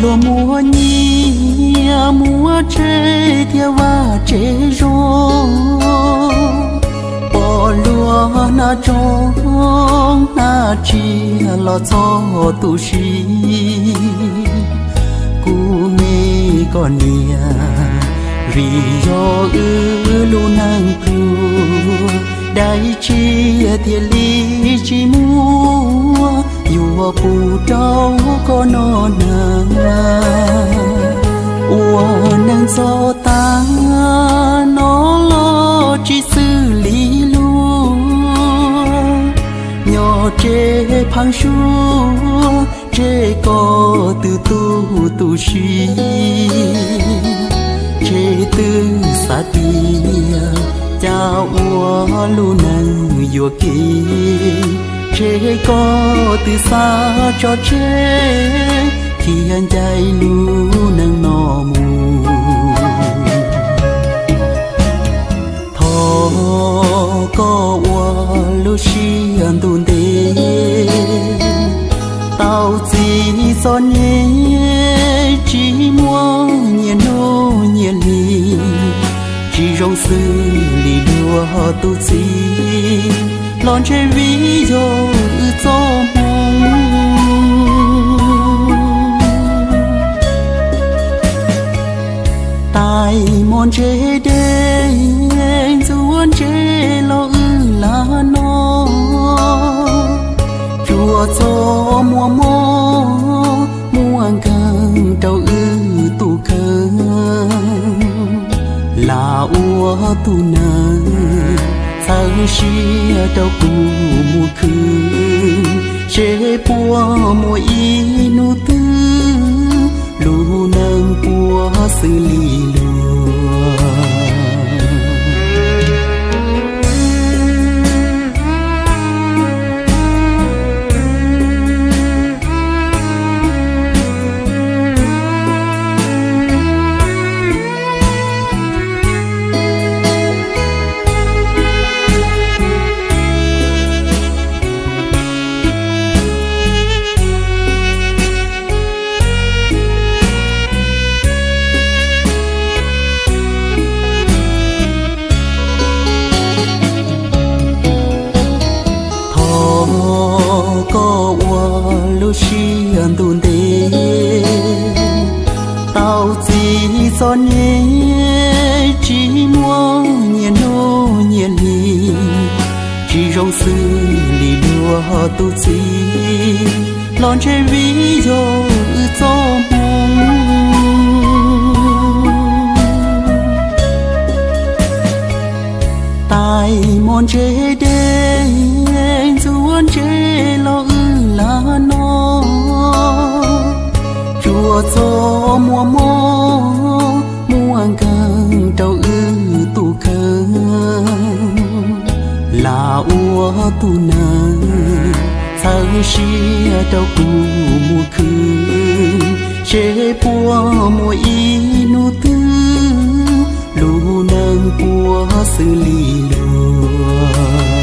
Luag muaj nyiaj muaj tsev thiab vaj tsev zoo, pom luag hnav tso hnav tsiaj los txog tu siab. Kuv me koj niam, vim yog wb lub neej pluag, dab tsi thiaj li tsis muaj yuav pub rau koj noj hnav. Ua neej txog tav no los tsis xws li luag, nyob tsev pheeb suab, ntshe koj twb tu tu siab, ntshe twb xav tias cas ua lub neej yuam kev, ntshe koj twb xav tso tseg thiab ncaim lub neej no mus. Thov koj ua lub siab ntuj ntev, tau txij txom nyem tsis muaj nyias hnub nyias hli, tsis zoo xws li luag tus txiv, los ntshe vim yog wb txoj hmoo. Tais mos ntse dej ntxuav ntse los wb lam noj, tsuas txog muaj mob muaj nkeeg rau wb tus kheej. Lam ua tus neeg txhawb siab rau kuv mus khwv, seb puas muaj ib hnub twg lub neej puas xws li luag. Thov koj ua lub siab ntuj ntev, tau txij txom nyem tsis muaj nyias hnub nyias hli, tsis zoo xws li luag tus txiv, los ntshe vim yog wb txoj hmoo. Tais mos ntse dej ntxuav ntse los wb lam noj, tsuas txog muaj mob muaj nkeeg rau wb tus kheej. Lam ua tus neeg txhawb siab rau kuv mus khwv, seb puas muaj ib hnub twg lub neej puas xws li luag.